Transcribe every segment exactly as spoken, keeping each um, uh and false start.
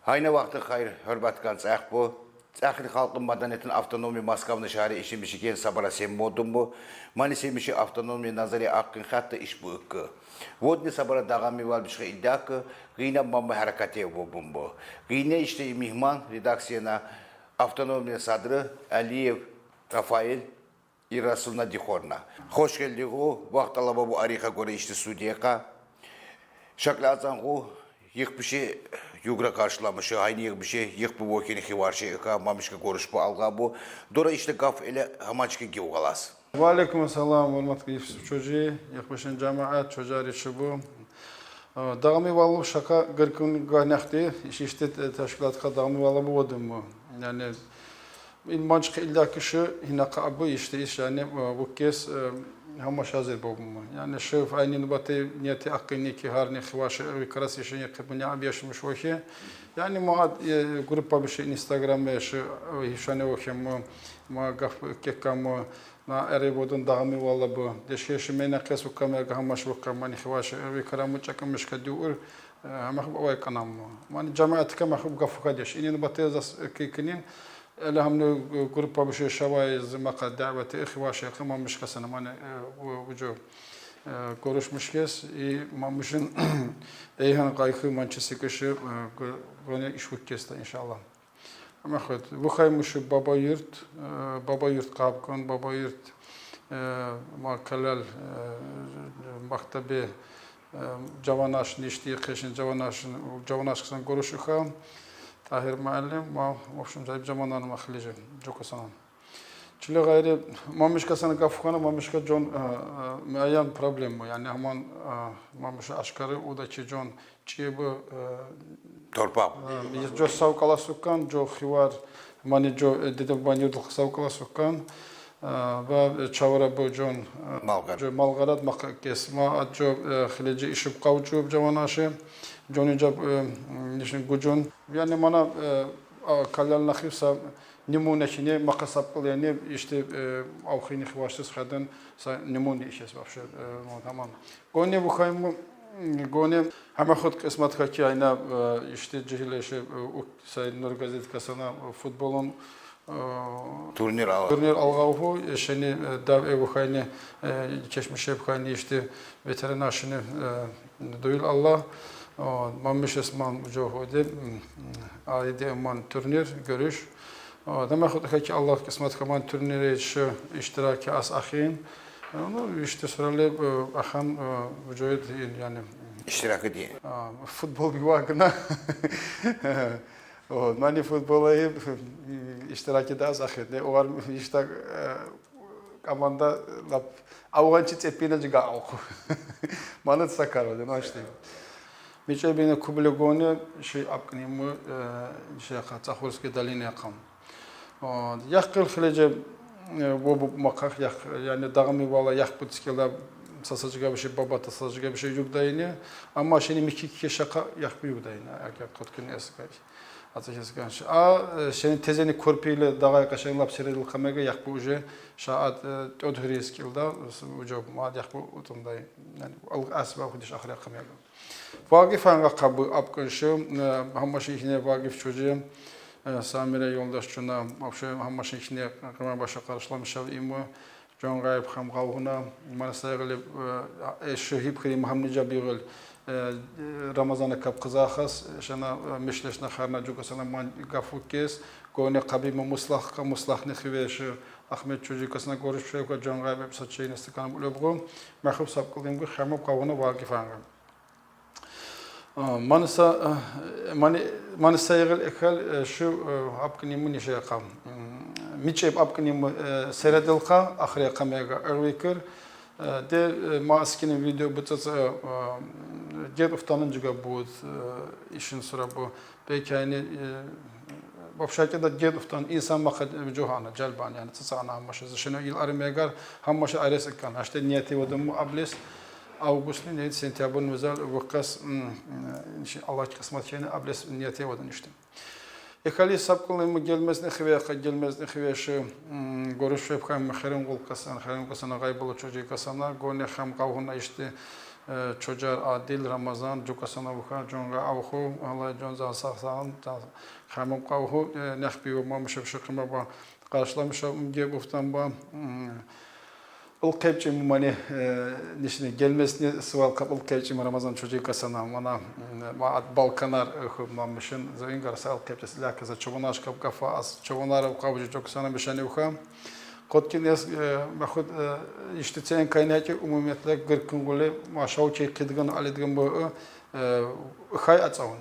Гьайна вахтунг хайир, гьуьрметлу цӀехбу. ЦӀехни халкьдин маданиятын автономия Москвадин шегьерде ишлемиш ген Сабара Семболдин бу. Мани Семиши автономия назария акъудун гьатта иш бу икки. Водни Сабара дагъами валбишха илдакъ гъина мамма гьаракате вобун бу. Гъина иште мигьман редакцияна автономия садри Алиев Рафаэль и Расулна Дихорна. Хош гелди гъу, вахт алама бу арихъа гъуьре иште студияка. Шаклазан гъу, йикъ биши югра къаршыламиши, гьайни йикъ биши, йикъ бу вохин хиварши, ика мамишка гъурушбу алгъабу. Дора иште гаф эле гьамачки гив гъалас. Ва алейкум ассалам, гьуьрметлу Юсуф чожи, йикъ бишин жамаат, чожари чубу. Дагъами валабу шака гиркун гъанахти, иш иште тешкилатха дагъами валабу водуму. Яни, ин манчхи илдакъ иши гьинакъа абу иште иш, яни, вуккес, гьамаш гьазир бобуму. Яни, шиф айнин бати нияти акъини ки гьарни хиваши ви карас ишини къибуни аб яшмиш вохи. Яни, ма, группа биши Инстаграм яши, гьишани вохиму, ма гаф кекаму, на эри водун дагъами валабу. Дешеши мена къес вуккам, гьамаш вуккам, мани хиваши ви караму чакъамишка дюр, гьамах бавай къанаму. Мани жамаатка махуб гафука деш. Инин бати зас кикинин, эле гьамни группа биши шавай зимака давати хиваши къамамишка сана мани, ву-, вужу, гъурушмишкес, и мамишин эйгьан къайхы манчи сикиши, гъуьре иш вуккеста, иншаллагь. Ама хут, вухаймиши Баба-Юрт, Баба-Юрт къабкъун, Баба-Юрт, ма калал, мактаби, жаванаш ништи, къешин жаванаш, жаванаш хъсан гъурушуха, Тагьир муаллим, ма, в общем, зайып жаманан ма хилижи, жукъасанан. Чили гъайри, мамишка сана гаф хана, мамишка жон, муайян проблема, яни гьаман, мамиша ашкари удачи жон чебу, торпа. Жо сав къалас вуккан, жо хивар, мани жо, дидебубан юрдухъ сав къалас вуккан, ва чавра бу жон, Малгъар. Жо Малгъарад махкес, ма ад жо хилежи ишиб къав чуб жаванаши, жон ижаб нишин гужун. Яни мана калялна хивса нимуне хине, мака сапкъыл яни иште, авхини хивашсиз хадин са нимуне ишес вообще, ну, тамам. Гъуьне вухайму, гъуьне гьама худ къисматха ки айна, иште жегьилеши, у сай Нур газеткасана футболун турнир алгъаву, шени дав эвухайни, кешмишебхайни иште ветеранашини дуюл Аллагь. Мамишес ман жо худи, айди ман турнир, гуьруьш. Дама худ ки Аллагь къисматха ман турнире чи иштираки ас ахин. Ну, иште сурали ахан, вужуд, яни. Иштираки ди. Футбол бивагна. О, мани футбола иштираки да ас ахин. Не, о вар ишта команда лап авгъанчи цепина жига алху. Манат сакарва, ну, иште. Мичебина кублигони ши апкъниму, ши яха, Цахурский долина яхъам. Яхъ къил хилеже, вобу макъах яхъ, яни дагъми вала яхъ бу цикела сасажига биши баба тасажига биши югдайни, амма шени микки кишака яхъ бу югдайни, ака куткин эсгай. Ацахес ганш. А шени тезени корпиле дагъай къашен лап середил къамега яхъ бу уже шаат тёд гьриз килда, уже мад яхъ бу утундай. Яни ал асба худиш ахре къамега. Вагифан къакъа бу апкъынши, гьамашин ихне Вагиф чужи, Самира ёлдаш чуна, вообще гьамашин ихне къиман баша къаршламишав иму, жон гъайып хам гъавгъуна, ман сайгъили, эши гьиб хири Мугьаммед Жабигъил, Рамазана кап къызахас, шана мишлешна харна жугасана ман гафу кес, гъуьне къабима Муслах ка, Муслахни хивеши, Ахмед чужи касна гъурушшевка, жон гъайып сачейни стакан булебгъу, махуб сапкъылдимгъу, хьамуб къавгъуна Вагифанга. Ман са, ман, ман сайгъил эхел, шу апкъниму нишекъа. Мичеб апкъниму середилкъа, ахре къамега эрвикир. Де ма аскинин видео бу цаца гед уфтанын жига буд, ишин сура бу. Бекайни, вообще кеда гед уфтан инсан маха жугьана, жалбан, яни цаца ана гьамаша. Зашина ил армегар гьамаша арес эккан. Аште нияти вадаму аблес августни, не, сентябрь нузал вакъас, Аллагь къисмат хьена аблес нияти вадан иште. Эхали сапкъылиму гелмезни хиве, ха гелмезни хиве ши, гъурушвеб хам херен гъул касан, херен касана гъайбала чужи касана, гъуьне хам къавгъуна иште, Е, Чочар Адил, Рамазан, Джукасана вуха, джонга авху, Аллах джон зан сахсан, хамам кавху, е, нехпи ва мамышев шыкыма ба, каршыламыша умге буфтан ба, м, ыл кепчи мумани, е, нишни, гелмесни сывал кап ыл кепчи Рамазан Чочи касана, мана, м, ма ат Балканар, е, ху мамышын, зоин гарса ыл кепчи силя каса, чобанаш кап гафа ас, чобанар кавжи Джукасана мишани вуха. Коткин эс, е, махут, е, иштицен кайнеки умумиятла гыркын гуле машау чей кыдгын алидгын бу, е, хай ацаун.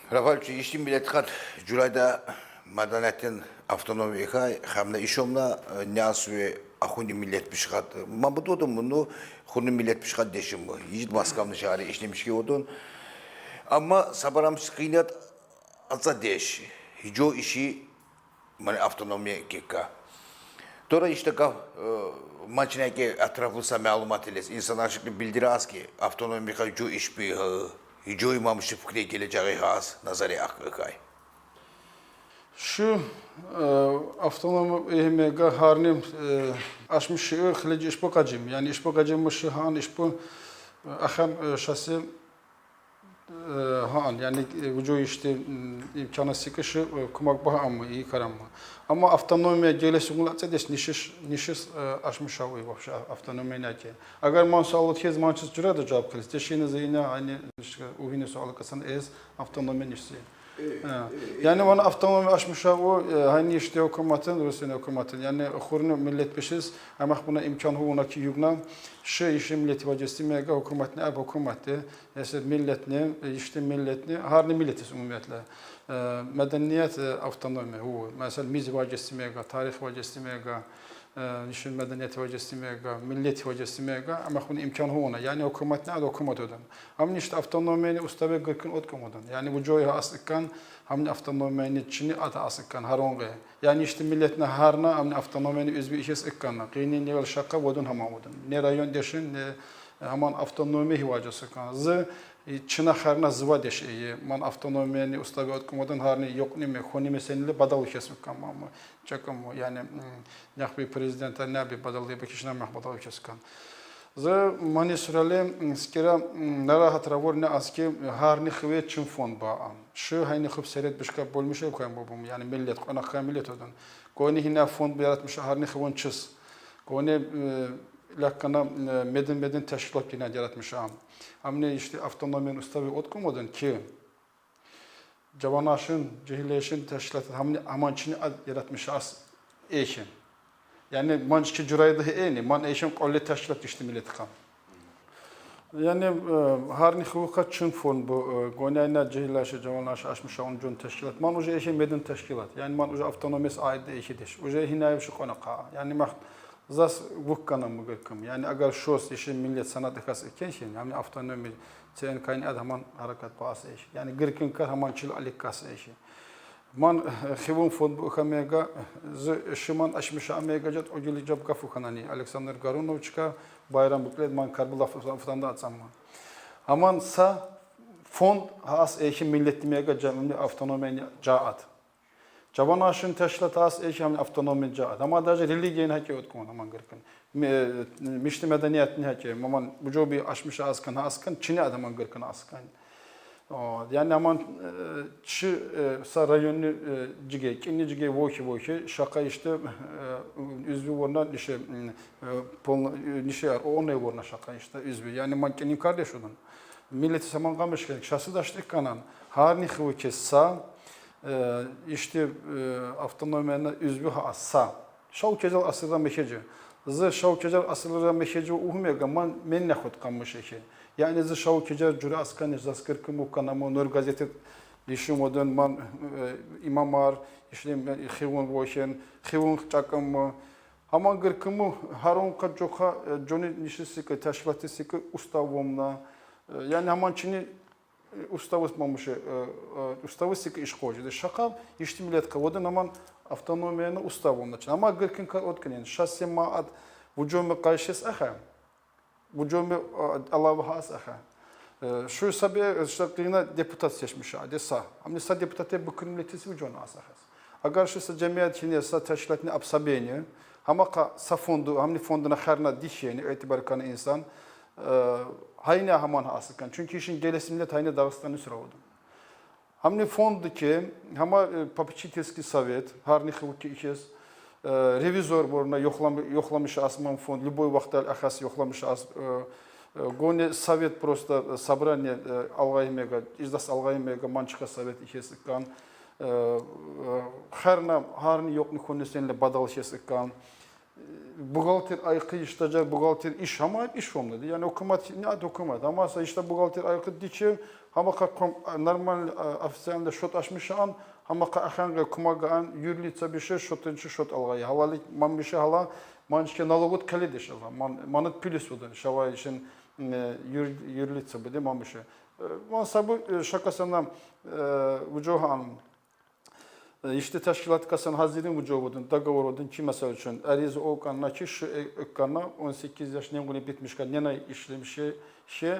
Рафаэль чи ишти миллет хат джурайда маданетин автономия хай, хамна ишомна, е, нясуе ахуни миллет пишхат. Ма бу додум муну, хуни миллет пишхат дешим бу. Ижит Москвамны шари ишлемишки одун. Амма сабарам скинет аца деш. Иджо иши мани автономия кека. Тора ишта гаф, е, ман чинеки атрафлы са малумат илес. Инсан ашыкли билдирас ки автономия ха джо иш би ха, джо имам ши фикре геледжаги хас, назари ахкы хай. Шу, е, автономия эхмега харни, е, ашмы ши хледжи иш бу каджим. Яни иш бу каджим мы ши хан иш бу, е, ахан, е, шаси Е, хан, яни, е, вуджо ишти, м, имканы сикы ши, е, кумак баха аммы, и караммы. Амма автономия геле сугул аца деш нишиш, нишиш, е, ашмы шау вообще автономия няки. Агар ман суал утхез ман чиз джура да джаваб кылыс. Дешини зайна, ани, нишка, ухини суал касан эс автономия нишси. Е, яни ван автономия ашмы шау, е, хани ишти хукуматын, Русин хукуматын. Яни хурну миллет пишиз, амах буна имкан ху уна ки югна, ши иши миллети ваджестимега хукуматны аб хукуматы. Эсер миллетни, ишти миллетни, харни миллетис умумиятла. Э, меденият, э, автономия, ху, месел, мизи ваджестимега, тарих ваджестимега, э, нишин меденият ваджестимега, миллет ваджестимега, амма хуни имкан хуна. Яни хукуматны ад хукумат одан. Амни ишти автономияны уставе гыркын откум одан. Яни вуджо ха ас иккан, амни автономияны чини ад ас иккан, харонге. Яни ишти миллетни харна, амни автономияны юзби ишес иккан. Къыйны невел шака водун хама водун. Не район дешин, не Аман автономия хи ваджес иккан. Зы, и, чина харна зыва деш эйи. Ман автономияны уставе откум одан харни ёкни ме, хони ме сениле бадал иккес иккан мамы. Чакым, яни, м, нях би президента не би бадал лебе кишна мях бадал иккес иккан. Зы, мани сурале, м, скира, м, нарахат равор не аски, харни хыве чин фонд ба ам. Шы хайни хып серет бишка болмише куям бобум. Яни миллет, къонакха миллет одан. Кони хина фонд бу яратмыша харни хывон чыз. Кони, э, ляккана, э, меден-меден тешкилат гина яратмыша. Амни ишти автономияны уставе откум одан ки, джаванашын, джигилешин тешкилат амни аман чини ад яратмыша ас эхин. Яни ман ки джурайды эни, ман эхин къолле тешкилат ишти миллет иккан. Яни, э, харни хывы ка чин фонд бу, э, гоняйна джигилеши, джаванаши ашмыша он джон тешкилат. Ман уже эхин меден тешкилат. Яни ман уже автономиясы аид эхи деш. Уже хинаев ши къонакха. Яни мах зас вуккана мы гыркым. Яни агар шос иши миллет санат иккас иккеншин, яни автономия цен кайни ад хаман харакат баас эш. Яни гыркын кар хаман чил аликкас эши. Ман, э, хывын фонд бу хамега, зы шиман ашмыша амега джат огили джаб гафу ханани Александр Гаруновичка, Байрам Буклет, ман Карбыла ф-, ф-, фтанда ацамма. Аман са фонд хаас эхи миллетимега джа-, автономияны джаат. Джаванашын тешкилат хаас эхи амни автономия джаат. Ама даже религияны хаки откум, аман гыркын. Ми-, мишти медениятны хаки, аман буджоби ашмыша аскан, аскан, чини ад аман гыркын аскан. О, яни аман, э, чи, э, са районну, э, джиге, кини джиге вохи-вохи, шака ишти, э, юзби ворна ниши, м, э, полно, э, ниши яр, о, не ворна шака ишти, юзби. Яни ман кини кардеш одан. Миллети саман къамышкен, шасы да ишти канан. Харни хывы кес са, э, ишти, э, автономияны юзби ха са. Шау кеджал асырда мехеджи. Зы шау кеджал асырда мехеджи ухмега ман мен не ход къаммыш эхи. Яни зы шау кеджал джура аскан, зас гыркын муккан, амма Нур газетет лишим одан ман, э, имамар, ишлем, э, хывын вохен, хывын чакым мы. Аман гыркын мы, харон ка джоха, э, джони ниши сикы, тешкилаты сикы, устав вомна. Э, яни аман чини Уставыс мамышы, э, э, уставыс сикы иш ходжи. Де шака, ишти миллет ка, вода наман автономияны уставы начын. Ама гыркын ка откынен. Шасе ма ад вуджоме кайшес аха. Вуджоме, э, алавы хас аха. Э, шу сабе, э, шу къыйна депутат сечмиша, де са. Амни са депутате бу кын миллетис вуджоны ас ахас. Агар шу са джамият хине са тешкилатны обсобение, ама ка са фонду, амни фондуна харна дихени, этибар кана инсан, E, Hayni haman ha asıkkan. Çünki işin gelesi millet hayni Dağıstan'ı sıra oldu. Hamni fond ki, hama e, попечительский совет, harni hıvki ikes, e, revizor boruna yoxlam, yoxlamış asman fond, любой вахтал ахас yoxlamış as, e, e, goni совет просто, e, собрание, e, alğayı mega, iclas alğayı mega, mançıka совет ikes ikkan, e, e, harna, harni yoqni konnesenle badal ikes ikkan, buxgalter ayqı iştacar, buxgalter iş, hama iş olmadı. Yani hükümet, ne ad hükümet. Ama sa işte buxgalter ayqı diçe, hama ka kom, normal, e, официально счёт açmış an, hama ka ahange kumaga an, юрлица bir şey, счётынчы счёт alğayı. Halalik, man bir şey hala, man işte налог от kale deşe, man, manıt плюс odun, şava işin, e, юр, юрлица bu de, man bir şey. E, Man sa bu, e, şakasına, e, vucoha anım. E, İşte teşkilat kasan hazirin vucovodun, договор odun ki, mesela için, arizi o kanna ki, şu e, e, kanna on sekiz yaş ne guni bitmiş kan, ne işlemiş şey, şey, e,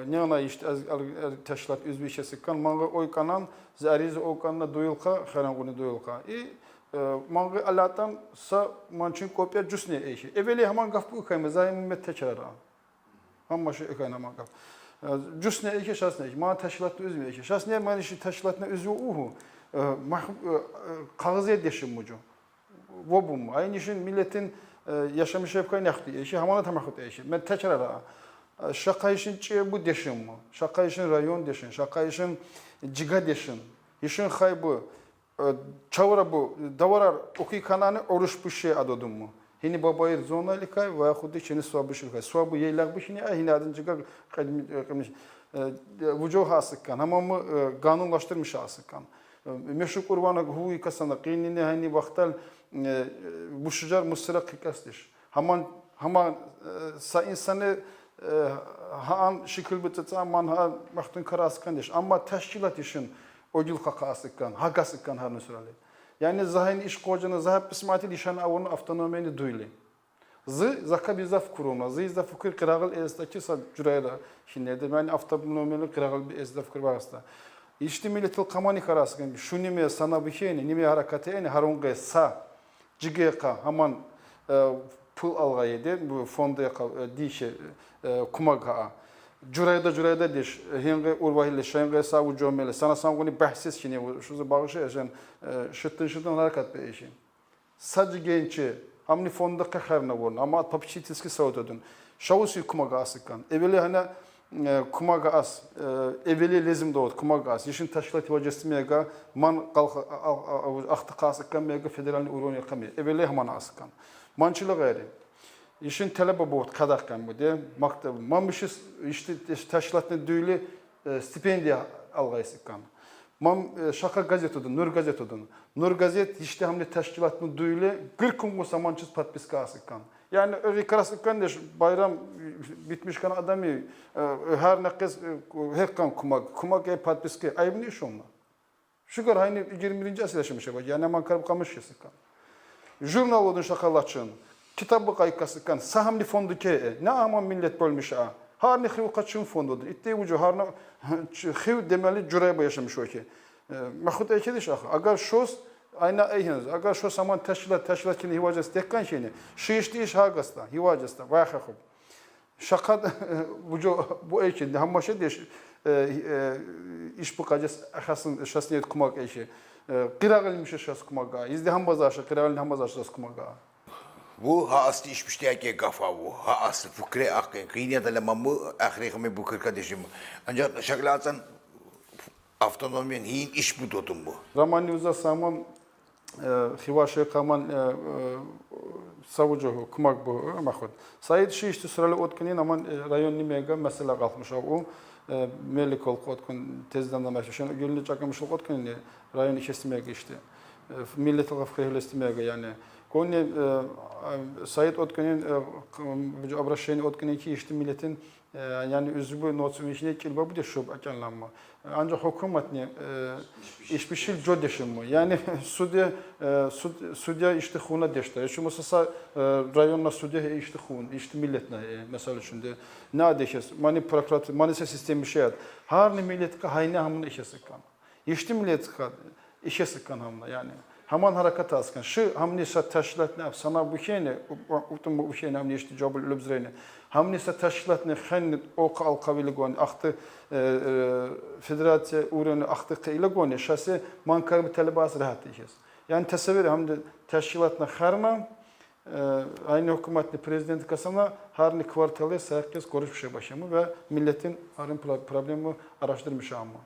ne ana işte az, al, al, teşkilat üzvü işesi kan, mangi oy kanan, ze arizi o kanna duyulka, heren guni duyulka. E, e, mangi alatan sa mançın kopya cüsne eşi. Eveli haman gaf bu kayma, zaten millet tekrar ha. Hamma şey ekayın haman gaf. E, Cüsne eke, şasne eke. Mana teşkilatın üzvü eke. Şasne, man işi teşkilatın üzvü uhu. E, mah, e, e, kağıziye deşim mucu. Vobum. Aynı işin milletin, e, yaşamış hep kayın yakti eke. Hamanı tam yakti eke. Men tekrar ara. E, şaka işin çe bu deşim mu? Şaka işin rayon deşin. Şaka işin ciga deşin. İşin hay bu. E, Çavura bu, davarar oki kanani oruç bu şey adodun mu? Hini babayır zona likay veya hudu çeni suabı şilkay. Suabı yeylak bu hini, ay hini adın çıkar, kıdmi, e, kıdmi, e, vucu hasıkkan. Ama mı, e, kanunlaştırmış hasıkkan. E, Meşuk urvana huvu kasana, qinini hani vaktal, e, bu şucar mısıra kıkastiş. Haman, haman, e, sa insanı, e, haan şekil bitse, man ha mahtun kara asıkkan deş. Ama teşkilat işin o yıl kaka asıkkan, hak asıkkan her nusrali. Yani zahin iş kocana, zahap bismati işan avunun avtonomiyeni duyli. Zı, zaka bir zaf kurulma, zı zaf fikir kırağıl ezda ki sa cürayla. Şimdi de yani avtonomiyeni kırağıl bir ezda fikir var aslında. İşte milletil kamani kara asıkkan, şu nime sana bu heyni, nime harakati eni, harun gay sa. Cigeka haman, e, pul alğayı de, bu fonda yaka, e, dişe, e, kumaga. Curayda, curayda diş, e, henge urvahile, şenge savu comele. Sana sanguni bahsiz kini, şu bağışı eşen, e, şıttın şıttın harakat be eşin. Sacı gençi, hamni fonda kaharına vurun. Ama at попечительский совет odun. Şavusi kumaga asıkan. Eveli hana, e, kumaga as, e, eveli lezim doğut kumaga as. İşin teşkilat vacesi mega, man kalk, ahtı kas ikkan mega federalni uron yakami. Eveli haman asıkan. Mançılı gayri. İşin talebe bu kadar kan bu de. Maktab, mamışız işte teşkilatın düğülü, e, stipendiya algayısıkan. Mam, e, şaka gazet odun, Nur gazet odun. Nur gazet işte hamle teşkilatın düğülü, kırk gün samançız подписка asıkan. Yani öyle karas ikkan de şu bayram bitmiş kan adamı, e, her ne kez, e, hekkan kumak, kumak e подписка. Ayıp ne iş olma? Şu kadar hani yirmi birinci asır yaşamış var. Yani aman karıp kamış yasıkan. Jurnal odun şakalaçın. Kitabı kaykasıkan. Sahamli fondu ke, e. Ne aman millet bölmüş a. Harni hıv kaçın fondu odun. İtte ucu harna hıv demeli cüreyba yaşamış o ki. E, Mahmut Ekediş ah. Agar şos, ayna eyheniz. Agar şos aman teşkilat, teşkilat kini hivacası tekkan şeyini. Şu işte iş hagasta, hivacasta. Vay hahub. Şaka bu, bu ekin, hamma şey deş, e, e, iş bu kaces, hasın, şasniyet kumak eşi. E, qırağılmış şas kumaga. İzde hambaza şa, qırağılın hambaza şas kumaga. Bu ha aslı iş pişti ake gafa bu. Ha aslı fukre ake. Kıyniye de lemamı, ahri hami bu kırka deşim. Ancak şakla atsan, avtonomiyen hin iş bu dodun bu. Raman uza saman, e, hiva şey kaman, e, e, savucu kumak bu, e, mahut. Said şu işte sırali otkinin aman, e, rayon nimega mesela kalkmış o, e, Melik ol otkun tezden de meşe. Şimdi gülünü çakılmış otkinin rayon işestimega işte. E, millet olarak krehilestimega yani. Koni, e, e, Said otkinin, e, k-, обращение otkinin ki işte milletin e, yani üzü bu notsum işine kilba bu de şub akanlanma. E, Ancak hükümet ne, e, işbişil co deşinme. Yani sudya, e, sud-, sudya işte huna deşta. Şu mesela, e, rayonla sudya he işte hun, işte milletine, e, mesela şimdi ne deşes, mani prokurator, mani se sistemi şey at. Harni millet ka hayne hamın işesıkan. İşte millet ka işesıkan hamla yani. Гьаман гьаракат аскан. Ши гьамни са тешкилатни, ап сана бухени, утум бухени гьамни ишти жобул улубзрени. Гьамни са тешкилатни хенни окъ алкъавили гон, ахти, е, е, федерация уровня ахти къайила гон, шаси манкарби талебас рагьат ихес. Яни тесеввур гьамни тешкилатни херна, е, айни гьукуматни президент касана гьарни квартали са кес гёрюшмеше башламу ва миллетин гьарин про-, проблему араштырмыша ама.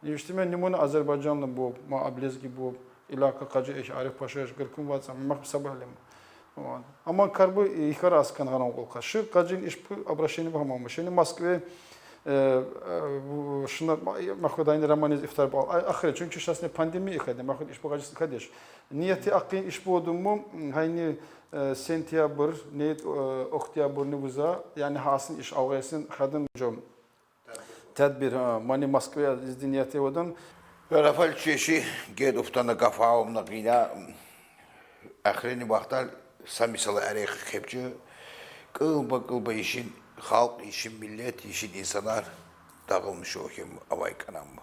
Ишти мен нумуна азербайжанли бу, ма аблезги бу, илакъа къажи эх, Ариф Паша эх, гыркъун ватса, мах сабалим. Вот. Аман карбу ихар аскан гьаран къулка. Ши къажин ишпу обращение бу гьаман. Шени Москве, э, э, бу, шуна, ма-, махуд айни романиз ифтар бал. Ай, ахире, чюнки шасне пандемия ихаде, махуд ишпу къажи къадеш. Нияти акъин ишпу одуму, гьайни, э, сентябрь, не, э, октябрь не вуза, яни гьасин иш алгъасин хадин жом. Тедбир, гьа, мани Москве изди ният авудан. Ва Рафаэль, чи ши гед уфтана гаф авуна къина, ахирини вахтар са мисал арехи хепчи, кьылба-кьылба ишин халкь, ишин миллет, ишин инсанар дагъылмыш о хьим авай кьанам.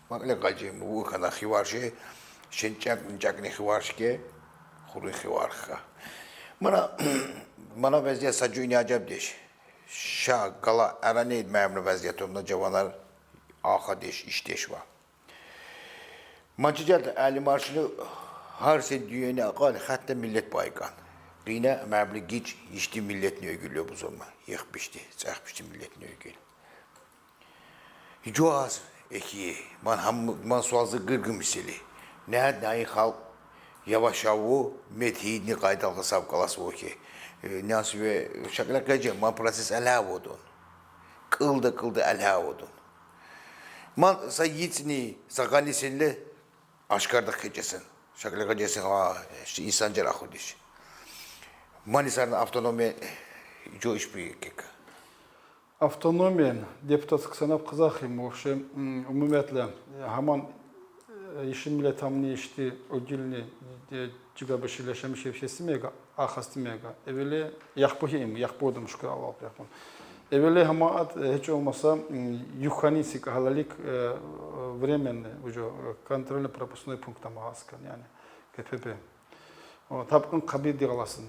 Макьле къажим, ву хьана хиварши, шин чакни, чакни хиваршке, хурин хиварха. Мана, мана везде са жуйни ажаб деш. Ша гала аранед мемле везде турна жаванар аха деш, иш деш ва. Манчи жал алимар шуну гьар се дюйени акъал, гьатта миллет байкъан. Къина мемле гич, ишти миллетни уьгюл ёбузурма. Йых бишти, цах бишти миллетни уьгюл. Жуваз эхи, ман гьам, ман суалзы гыргым сели. Нягьат найи халкь яваш аву, мет гьидни къайдалгъа сав къалас вохи. Э, няс ве шакьла къеже, ман процесс алявудун. Кьылда-кьылда алявудун. Ман са йицни, са къани сенле ашкарда къечесин. Шакьла къечесин, а, ишти инсан жар ахудиш. Ман инсанны автономия жо иш бу кека. Автономиян депутат ксанаб къызахим, вообще, м, умумиятла, гьаман, э, ишин миллет гьамни ишти, огилни, э, жига бешилешем шеф шесимега, ахастимега. Эвели яхпу гьим, яхпу одум шукур Аллагь, яхпу. Эвели гьама ат, э, гьич олмаса, м, юхани сик гьалалик, э, временный, уже, э, контрольно-пропускной пункт ама аскан, яни, К П П. О, табкъин къабил дигъаласын.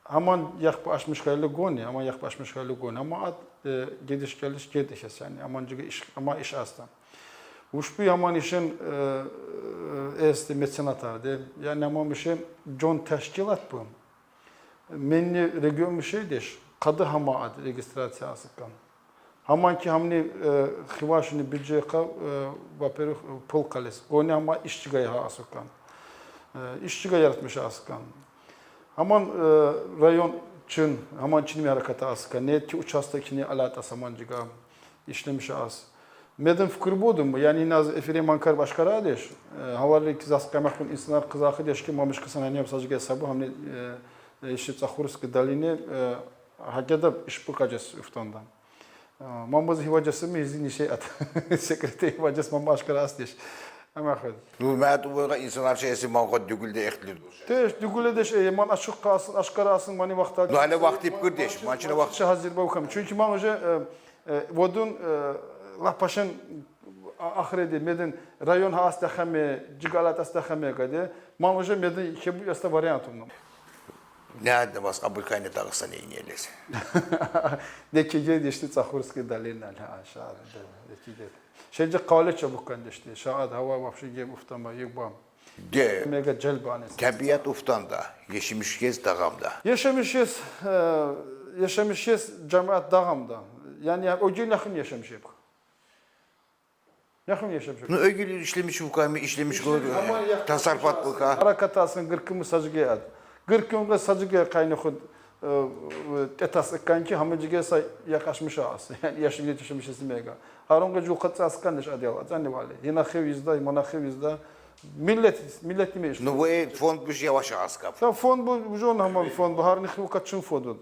Аман яхпу ашмыш хали гони, аман яхпу ашмыш хали гони. Ама ат, э, гедиш-гелиш гедиш яни. Аман жига иш, ама иш аста. Ушпу аман ишин, э, э, эсти меценатар де. Яни аман ишин жон тешкилат бу. Менни регион мишей деш, къады гьама ат регистрация асыкъан. Гьаман ки гьамни, э, хивашни бюджетха, э, во-первых, э, пул къалес. Гони гьама иш жигай гьа асукъан. Э, иш жигай яратмыш асукъан. Гьаман, э, район чин, гьаман чинми гьараката асыкъан. Не ки участокни алатас гьаман жига ишлемиш ас. Меден фикир буду му, яни иназ эфире манкар ашкара деш. Э, гьавали ки зас къаймахун инсанар къызахи деш ки мамыш ксан гьанем сажиге сабу гьамни, э, э, иши Цахурский долине, э, гьакъедаб иш бу къажес уфтанда. А, мамбаз гьиважеси ми, извини, шей ат. Секретарь гьиважес мамба ашкара ас деш. Ама ход. Ну, мят увайгъа инсанар шейси ман къад дюгюлде эхтилир. Деш, дюгюлде деш, э, ман ашукъ къалсын, ашкара асын, мани вахта. Ну, гьале вахт ипкир деш, ман чина вахт. Шагьазир бавкам. Чюнки ман уже, э, э, водун, э, лапашын а-, ахиреде меден район гьа аста хаме, жигалат аста хаме къаде. Ман уже меден хебу яста вариант умнам. Не адна вас Абулкайны Дагъыстан инелес. Деки гед ишти Цахурский долина, ха, шагьар, деки гед. Шенже къавле чабукъан дешти. Шагьар гьава вообще гем уфтама, югбам. Де. Мега желбанес. Табиат уфтанда, яшамиш кес дагъамда. Яшамиш кес, э, яшамиш кес жамаат дагъамда. Яни, я, о гел яхын яшамиш еб. Яхын яшап жур. Ну, уьгюл ишлемиш вуками, ишлемиш гор, тасаррупат вука. Гьаракат асын гыркъымы сажиге ат. Гыркъымы сажиге къайны худ, э, э, тетас иккан ки, гьама жиге са якъашмыш ас. Яни яшын етишмиш эсимега. Гьарунга жукъатса аскан деш адел, ацани вали. Гьина хив изда, мана хив изда. Миллет, миллет неме иш? Ну, бу, э, фонд буш яваш аскап. Са фонд бу, бу жон гьаман фонд бу, гьарни хив качин фонд.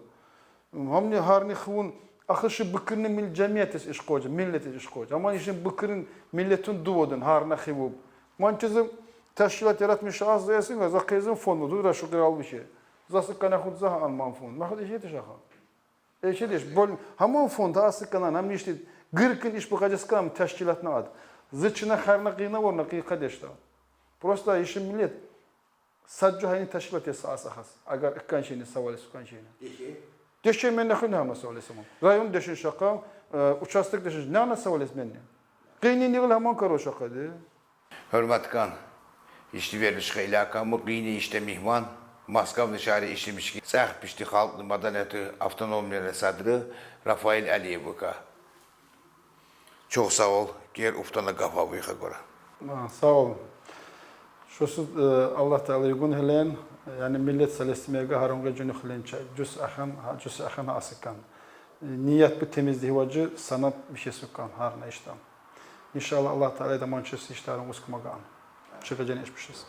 Гьамни гьарни хивун ахши быкирни мил жамиятес иш къожа, миллетес иш къожа. Аман ишин быкирин миллетун дуводун гьарна хивуб. Ман чизим тешкилат яратмыш аз заясин ва за къезин фонд дура шукур албише. За сыккана худ за гьан ман фонд. Ма худ иши тешаха. Эши деш, бол, гьаман фонд гьа сыккана, гьамни ишти гыркъын иш бу къажескам тешкилатна ад. Зична харна къина ворна къи къадешта. Просто иши миллет. Sa jühayni teşkil etesi as ahas. Agar ikkan şeyni savales, ikkan şeyni. Deşe menne hın hama savales ama. Rayon deşin şaqa, e, uçastık deşin, ne ana savales menne? Qıyni nigil haman karo şaqa de. Hürmetkan, işli vermiş ilaka mı qıyni işte mihman, Moskavnı şari işlemiş ki, sahip işte halklı madaniyeti avtonomiyeli sadrı Rafael Aliyev ka. Çok sağ ol, ger uftana gafa buyha göre. Ha, sağ olun. Şusuz, e, Allah Teala gün helen, yani millet salestimege harunge cünü helen çay. Cüs ahan, ha, cüs ahan asıkan. E, niyet bir temizliği vacı sanat bir şey sukan, har ne işten. İnşallah Allah Teala da mançesi işlerin uskmagan. Çıkacağını içmişiz.